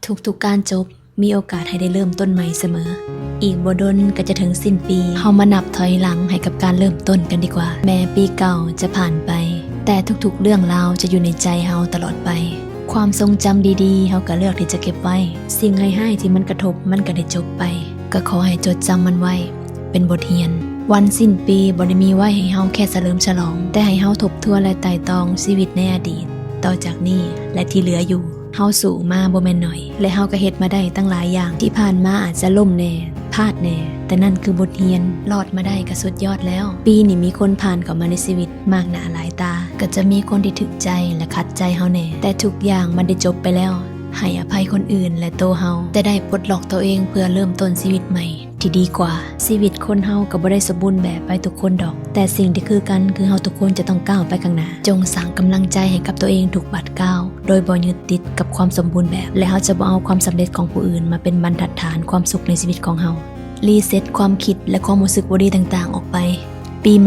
ທຸກໆການຈົບ ມີໂອກາດໃຫ້ໄດ້ເລີ່ມຕົ້ນໃໝ່ສະເໝີ. ອີກບໍ່ດົນກໍຈະເຖິງສິ້ນປີ, ເຮົາມານັບຖອຍຫຼັງໃຫ້ກັບການເລີ່ມຕົ້ນກັນດີກວ່າ. ແມ້ປີເກົ່າຈະຜ່ານໄປ, ແຕ່ທຸກໆເລື່ອງລາວຈະຢູ່ໃນໃຈເຮົາຕະຫຼອດໄປ. ຄວາມຊົງຈຳດີໆ ເຮົາກໍເລືອກທີ່ຈະເກັບໄວ້. ສິ່ງຮ້າຍໆທີ່ມັນກະທົບ ມັນກໍໄດ້ຈົບໄປ. ກໍຂໍໃຫ້ຈົດຈຳມັນໄວ້ ເປັນບົດຮຽນ. ວັນສິ້ນປີບໍ່ໄດ້ມີໄວ້ໃຫ້ເຮົາແຄ່ສະເຫຼີມສະຫຼອງ, ແຕ່ໃຫ້ເຮົາທົບທວນ ແລະ ໄຕ່ຕອງຊີວິດໃນອະດີດ, ຕໍ່ຈາກນີ້ ແລະ ທີ່ເຫຼືອຢູ່. ເຮົາສູ້ມາບໍ່ແມ່ນໜ້ອຍ ແລະ ເຮົາກໍເຮັດມາໄດ້ຕັ້ງຫຼາຍຢ່າງ. ທີ່ຜ່ານມາອາດຈະລົ້ມແດ່, ພາດແດ່, ແຕ່ນັ້ນຄືບົດຮຽນ. ລອດມາໄດ້ກໍສຸດຍອດແລ້ວ. ປີນີ້ມີຄົນຜ່ານເຂົ້າມາໃນຊີວິດມາກໜ້າຫຼາຍຕາ. ກໍຈະມີຄົນທີ່ຖືກໃຈ ແລະ ຂັດໃຈເຮົາແດ່, ແຕ່ທຸກຢ່າງມັນໄດ້ຈົບໄປແລ້ວ. ໃຫ້ອະໄພຄົນອື່ນ ແລະ ໂຕເຮົາ, ແຕ່ໄດ້ປົດລັອກໂຕເອງເພື່ອເລີ່ມຕົ້ນຊີວິດໃໝ່ ທີ່ດີກວ່າ. ຊີວິດຄົນເຮົາກໍບໍ່ໄດ້ສົມບູນແບບໄປທຸກຄົນດອກ, ແຕ່ສິ່ງທີ່ຄືກັນຄືເຮົາທຸກຄົນຈະຕ້ອງກ້າວໄປຂ້າງໜ້າ. ຈົ່ງສ້າງກຳລັງໃຈໃຫ້ກັບຕົວເອງທຸກບາດກ້າວ, ໂດຍບໍ່ຍຶດຕິດກັບຄວາມສົມບູນແບບ, ແລະ ເຮົາຈະບໍ່ເອົາຄວາມສຳເລັດຂອງຜູ້ອື່ນມາເປັນບັນທັດຖານຄວາມສຸກໃນຊີວິດຂອງເຮົາ. ຣີເຊັດຄວາມຄິດ ແລະ ຄວາມຮູ້ສຶກບໍ່ດີຕ່າງໆອອກໄປ. ປີໃໝ່